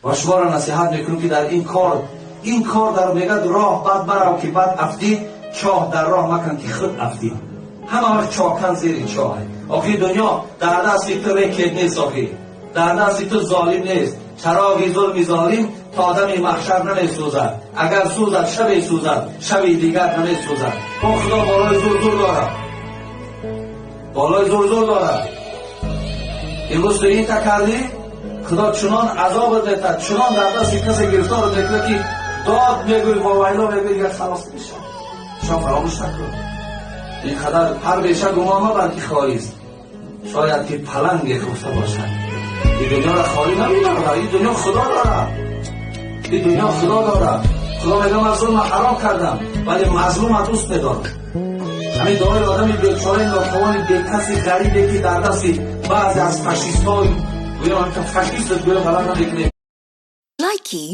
Ва шуморо насиҳат мекунем, ки дар ин кор, ин кор дар мегӯяд: роҳ бад барав, ки бад афтӣ, чоҳ дар роҳ макан, ки худ афтӣ. Ҳама вақт чоҳкан зери чоҳ. Охи, дунё дар дасти ту рекет нест, охи, дар дасти ту золим нест. Чароғи зулми золим то дами маҳшар намесӯзад. Агар сӯзад, шабе сӯзад, шаби дигар намесӯзад. Бо Худо болои зур зур дорад, болои зур зур дорад. Имрӯз ту ин та кардӣ, Худо чунон азобат метад, чунон дар дасти касе гирифторат мекунад, ки дод мегӯй, вовайло мегӯй, дигар халос мешавад. Шо фаромӯш накун, ин қадар ҳар беша гумон мабар, ки холист, шояд ки паланге хуфта бошад. Ин дунёро холӣ намебарад, ин дунё Худо дорад, ин дунё Худо дорад. Худо мегӯяд: ман зулма ҳаром кардам, вале мазлума дӯст медорам. Ҳамин дуои одами бечораи нотавони бекаси ғарибе, ки дар дасти баъзе аз фашистҳо, гӯё фашист, гӯё ғалат намекунем. Likey.